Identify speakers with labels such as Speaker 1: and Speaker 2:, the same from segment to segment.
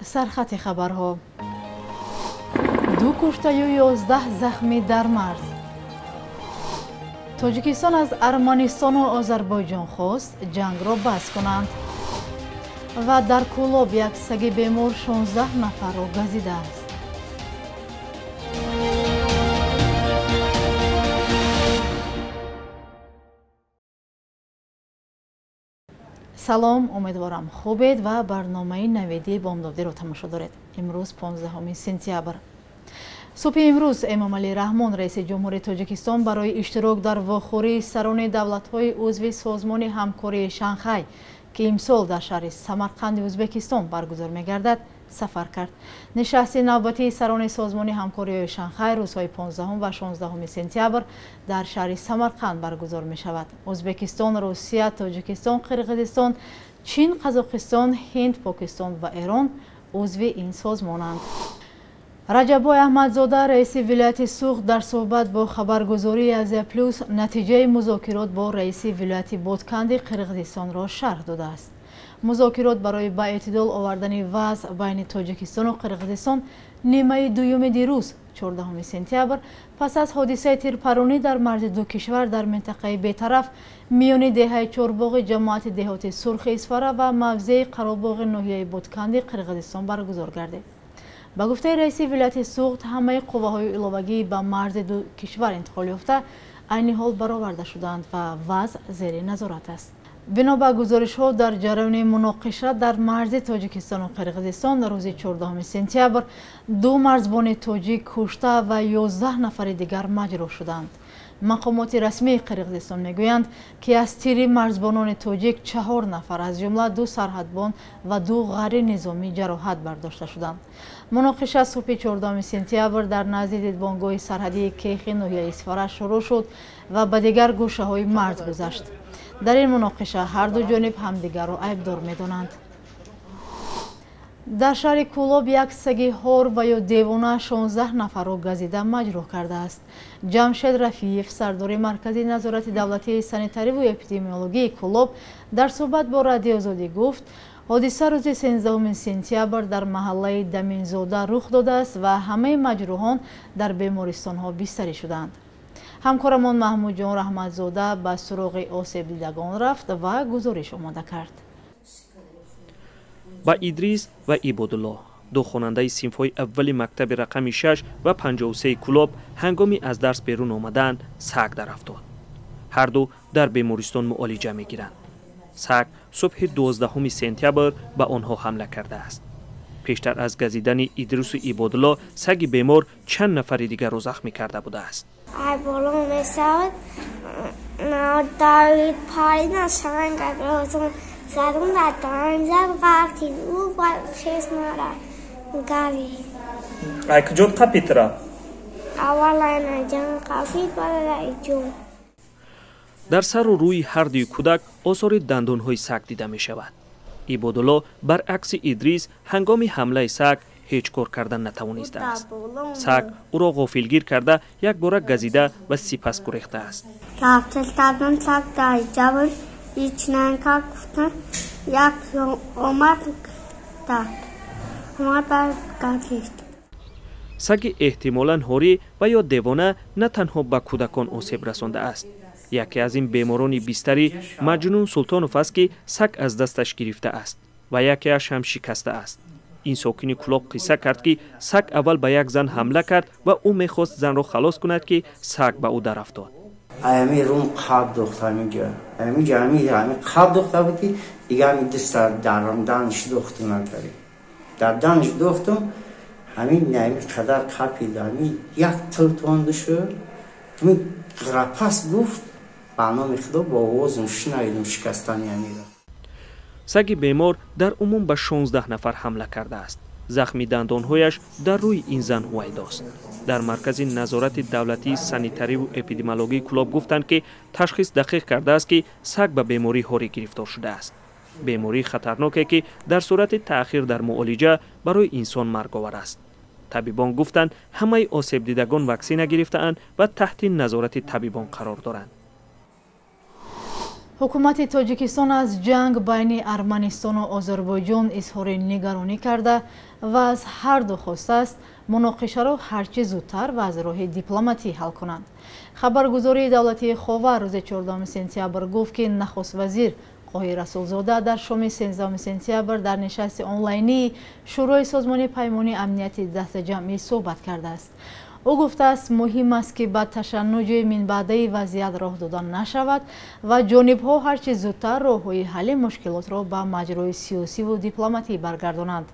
Speaker 1: Сархати хабарҳо. Ду куштаю 11 захмӣ дар марз. Тоҷикистон аз Арманистону Озарбойҷон хост ҷангро бас кунанд. Ва дар Кӯлоб як саги бемор 16 нафарро газидааст. Салом, умедворам хубед ва барномаи навидии бомдодиро тамошо доред. Имрӯз 15 сентябр. Субҳи имрӯз Эмомалӣ Раҳмон, раиси ҷумҳури Тоҷикистон, барои иштирок дар вохӯрии сарони давлатҳои узви созмони ҳамкории Шанхай, ки имсол дар шаҳри Самарқанди Ӯзбекистон баргузор мегардад, сафар кард. Нишасти навбатии сарони созмони ҳамкориҳои Шанхай рӯзҳои 15 ва 16 сентябр дар шаҳри Самарқанд баргузор мешавад. Ӯзбекистон, Русия, Тоҷикистон, Қирғизистон, Чин, Қазоқистон, Ҳинд, Покистон ва Эрон узви ин созмонанд. Раҷаббой Аҳмадзода, раиси вилояти Суғд, дар суҳбат бо хабаргузории Азия Плюс натиҷаи музокирот бо раиси вилояти Ботканди Қирғизистонро шарҳ додааст. Музокирот барои ба эътидол овардани вазъ байни Тоҷикистону Қирғизистон нимаи дуюми дирӯз 14 сентябр пас аз ҳодисаи тирпаронӣ дар марзи ду кишвар дар минтақаи бетараф миёни деҳаи Чорбоғи ҷамоати деҳоти Сурхи Исфара ва мавзеи Қаробоғи ноҳияи Ботканди Қирғизистон баргузор гардид. Ба гуфтаи раиси вилояти Суғд, ҳамаи қувваҳои иловагӣ ба марзи ду кишвар интиқол ёфта айни ҳол бароварда шудаанд ва вазъ зери назорат аст. Бино ба гузоришҳо, дар ҷараёни муноқиша дар марзи Тоҷикистону Қирғизистон рӯзи 14 сентябр ду марзбони тоҷик кушта ва 11 нафари дигар маҷрӯҳ шуданд. Мақомоти расмии Қирғизистон мегӯянд, ки аз тири марзбонони тоҷик 4 нафар, аз ҷумла ду сарҳадбон ва ду ғайринизомӣ ҷароҳат бардошта шуданд. Муноқиша субҳи 14 сентябр дар назди дидбонгоҳи сарҳадии Кехи ноҳияи Исфара шурӯъ шуд ва ба дигар гӯшаҳои марз гузашт. Дар ин муноқиша ҳар ду ҷониб ҳамдигарро айбдор медонанд. Дар шаҳри Кӯлоб як саги ҳор ва ё девона 16 нафарро газида маҷрӯҳ кардааст. Ҷамшед Рафиев, сардори маркази назорати давлатии санитариву эпидемиологии Кӯлоб, дар суҳбат бо Радиои Озодӣ гуфт, ҳодиса рӯзи 13 сентябр дар маҳаллаи Даминзода рух додааст ва ҳамаи маҷрӯҳон дар бемористонҳо бистарӣ шуданд. Ҳамкорамон Маҳмудҷон Раҳматзода ба суроғи осебдидагон рафт ва гузориш омода кард.
Speaker 2: Ба Идрис ва Ибодуллоҳ, ду хонандаи синфҳои аввали мактаби рақами 6 ва 53 Кӯлоб, ҳангоми аз дарс берун омадан саг дарафтод. Ҳарду дар бемористон муолиҷа мегиранд. Саг субҳи 12 сентябр ба онҳо ҳамла кардааст. Пештар аз газидани Идрису Ибодуллоҳ саги бемор чанд нафари дигарро захмӣ карда будааст.
Speaker 3: Ай боло месавад, давид паридан шангагрозон задум дар данзад ғафтид ӯ хес мара гавид.
Speaker 2: Ай куҷо қапитра?
Speaker 3: Аввал айнаҷан қапид, баъд айҷон.
Speaker 2: Дар сару рӯи ҳар дуи кӯдак осори дандонҳои саг дида мешавад. Ибодуллоҳ баръакси Идрис ҳангоми ҳамлаи саг ҳеҷ кор кардан натавонистааст. Саг ӯро ғофилгир карда якбора газида ва сипас гурехтааст.
Speaker 3: Рафтистадам, саг дар ҷабр ичнанка гуфтам, як омад дад, омад баъд газид.
Speaker 2: Саги эҳтимолан ҳорӣ ва ё девона на танҳо ба кӯдакон осеб расондааст. Яке аз ин беморони бистарӣ Маҷнун Султонов аст, ки саг аз дасташ гирифтааст ва якеаш ҳам шикастааст. Ин сокини Кӯлоб қисса кард, ки саг аввал ба як зан ҳамла кард ва ӯ мехост занро халос кунад, ки саг ба ӯ дарафтод.
Speaker 4: Ами рум қаб духта ҳаминҷа, ҳаминҷа ҳами қаб духта буд, ки дига ҳами даста дарам данш духтум накард. Дар данш духтум ҳамин ҳами қадар қапид, ҳами як тил тонда шуд, ҳамин рапас гуфт, ба номи Худо бо овозум шунавидум шикастани ҳамиро.
Speaker 2: Саги бемор дар умум ба 16 нафар ҳамла кардааст. Захми дандонҳояш дар рӯи ин зан ҳувайдост. Дар маркази назорати давлатии санитариву эпидемиологии Кӯлоб гуфтанд, ки ташхис дақиқ кардааст, ки саг ба бемории ҳорӣ гирифтор шудааст. Бемории хатарноке, ки дар сурати таъхир дар муолиҷа барои инсон марговар аст. Табибон гуфтанд, ҳамаи осебдидагон ваксина гирифтаанд ва таҳти назорати табибон қарор доранд.
Speaker 1: Ҳукумати Тоҷикистон аз ҷанг байни Арманистону Озарбойҷон изҳори нигаронӣ карда ва аз ҳар ду хостааст муноқишаро ҳарчи зудтар ва аз роҳи дипломатӣ ҳал кунанд. Хабаргузории давлатии Ховар рӯзи 14 сентябр гуфт, ки нахуствазир Қоҳир Расулзода дар шоми 13 сентябр дар нишасти онлайнии Шӯрои созмони паймони амнияти дастаҷамъӣ суҳбат кардааст. Ӯ гуфтааст, муҳим аст, ки ба ташаннуҷи минбаъдаи вазъият роҳ дода нашавад ва ҷонибҳо ҳарчи зудтар роҳҳои ҳалли мушкилотро ба маҷрои сиёсиву дипломатӣ баргардонанд.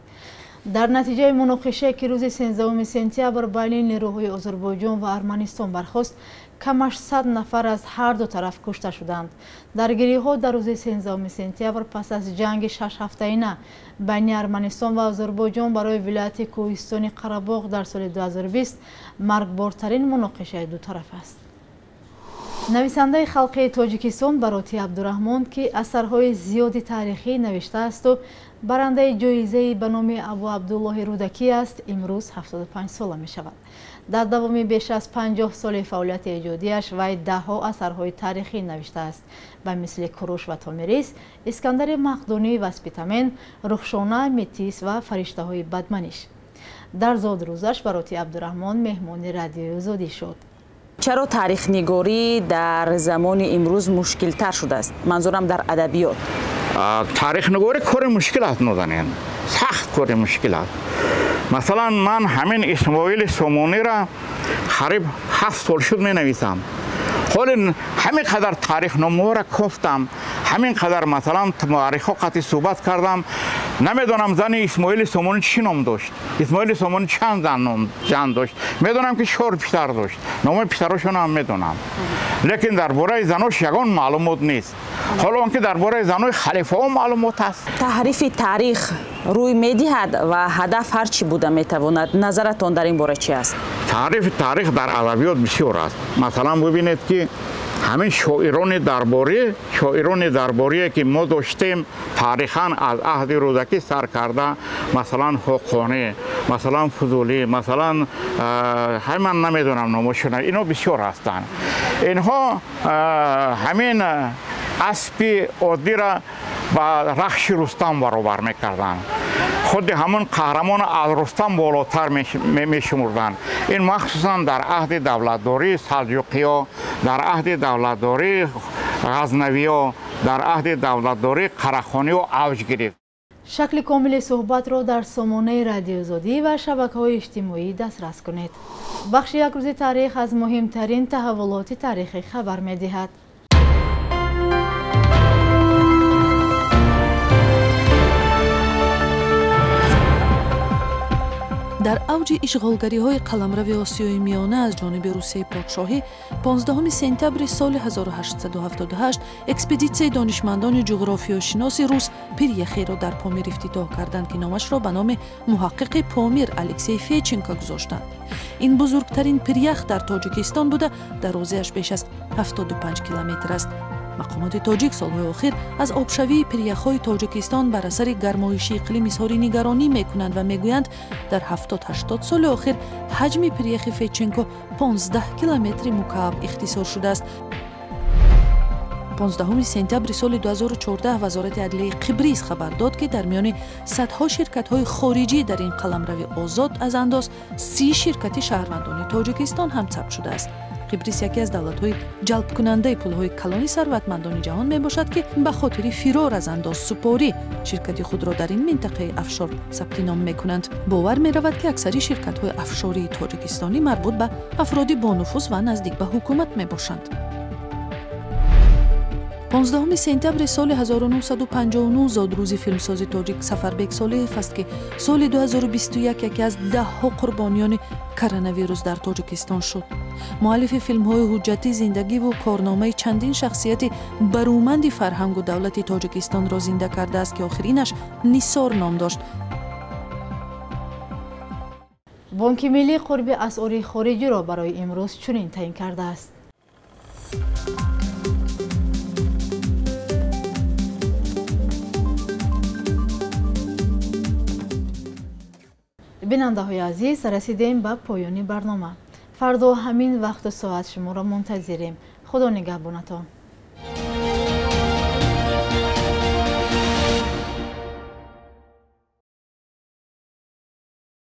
Speaker 1: Дар натиҷаи муноқише, ки рӯзи 13 сентябр байни нерӯҳои Озарбойҷон ва Арманистон бархост, камаш 100 нафар аз ҳар ду тараф кушта шуданд. Даргириҳо дар рӯзи 13 сентябр пас аз ҷанги шашҳафтаина байни Арманистон ва Озарбойҷон барои вилояти кӯҳистони Қарабоғ дар соли 2020 маргбортарин муноқишаи дутараф аст. Нависандаи халқи Тоҷикистон Бароти Абдураҳмон, ки асарҳои зиёди таърихӣ навиштаасту барандаи ҷоизаи ба номи Абу Абдуллоҳи Рӯдакӣ аст, имрӯз 75 сола мешавад. Дар давоми беш аз 50 соли фаъолияти эҷодиаш вай даҳҳо асарҳои таърихӣ навиштааст, ба мисли Куруш ва Томирис, Искандари Мақдунӣ ва Спитамен, Рухшона, Метис ва фариштаҳои бадманиш. Дар зодрӯзаш Бароти Абдураҳмон меҳмони Радиои Озодӣ шуд.
Speaker 5: Чаро таърихнигорӣ дар замони имрӯз мушкилтар шудааст? Манзурам дар адабиёт.
Speaker 6: Таърихнигорӣ кори мушкил аст, нозанин, сахт кори мушкил аст. Масалан, ман ҳамин Исмоили Сомониро қариб 7 сол шуд менависам. Ҳоле ҳамин қадар таърихномаҳоро кофтам, ҳамин қадар масалан муаррихҳо қатъи суҳбат кардам, намедонам зани Исмоили Сомонӣ чӣ ном дошт. Исмоили Сомонӣ чанд зан дошт. Медонам, ки 4 писар дошт. Номи писарошонро ҳам медонам. Лекин дар бораи занош ягон маълумот нест. Ҳоло он ки дар бораи занои халифаҳо маълумот аст.
Speaker 5: Таҳрифи таърих рӯй медиҳад ва ҳадаф ҳар чӣ буда метавонад. Назаратон дар ин бора чӣ аст?
Speaker 6: Таҳрифи таърих дар адабиёт бисёр аст. Масалан, бибинед, ки ҳамин шоирони дарборие, ки мо доштем таърихан аз аҳди Рӯдакӣ сар карда, масалан Ҳоқонӣ, масалан Фузулӣ, масалан ҳай ман намедонам номошона, ино бисёр ҳастанд. Инҳо ҳамин аспи оддиро ба рахши Рустам баробар мекарданд. Худи ҳамон қаҳрамонро аз Рустам болотар мешумурданд. Ин махсусан дар аҳди давлатдории Салҷуқиё, дар аҳди давлатдории Ғазнавиё, дар аҳди давлатдории Қарахониё авҷ гирифт.
Speaker 1: Шакли комили суҳбатро дар сомонаи Радиои Озодӣ ва шабакаҳои иҷтимоӣ дастрас кунед. Бахши як рӯзи таърих аз муҳимтарин таҳаввулоти таърихӣ хабар медиҳад.
Speaker 7: Дар авҷи ишғолгариҳои қаламрави Осиёи Миёна аз ҷониби Русияи подшоҳӣ 15 сентябри соли 1878 экспедитсияи донишмандони ҷуғрофиёшиноси рус Пиряхеро дар Помир ифтитоҳ карданд, ки номашро ба номи муҳаққиқи Помир Алексей Феченко гузоштанд. Ин бузургтарин пирях дар Тоҷикистон буда, дарозиаш беш аз 75 километр аст. Мақомоти тоҷик солҳои охир аз обшавии пиряхҳои Тоҷикистон бар асари гармоиши иқлим изҳори нигаронӣ мекунанд ва мегӯянд, дар 70-80 соли охир ҳаҷми пиряхи Феченко 15 километри мукааб ихтисор шудааст. 15 сентябри соли 2014 вазорати адлияи Қибрис хабар дод, ки дар миёни садҳо ширкатҳои хориҷӣ дар ин қаламрави озод аз андоз 30 ширкати шаҳрвандони Тоҷикистон ҳам сабт шудааст. Қибрис яке аз давлатҳои ҷалбкунандаи пулҳои калони сарватмандони ҷаҳон мебошад, ки ба хотири фирор аз андозсупорӣ ширкати худро дар ин минтақаи афшор сабти ном мекунанд. Бовар меравад, ки аксари ширкатҳои афшории тоҷикистонӣ марбут ба афроди бонуфуз ва наздик ба ҳукумат мебошанд. 15 сентябри соли 1959 зодрӯзи филмсози тоҷик Сафарбек Солиҳев аст, ки соли 2021 яке аз даҳҳо қурбониёни коронавирус дар Тоҷикистон шуд. Муаллифи филмҳои ҳуҷҷатӣ зиндагиву корномаи чандин шахсияти барӯманди фарҳангу давлати Тоҷикистонро зинда кардааст, ки охиринаш Нисор ном дошт.
Speaker 1: Бонки миллӣ қурби асъори хориҷиро барои имрӯз чунин таъин кардааст. Бинандаҳои азиз, расидем ба поёни барнома. Фардо ҳамин вақту соат шуморо мунтазирем. Худо нигаҳбонатон.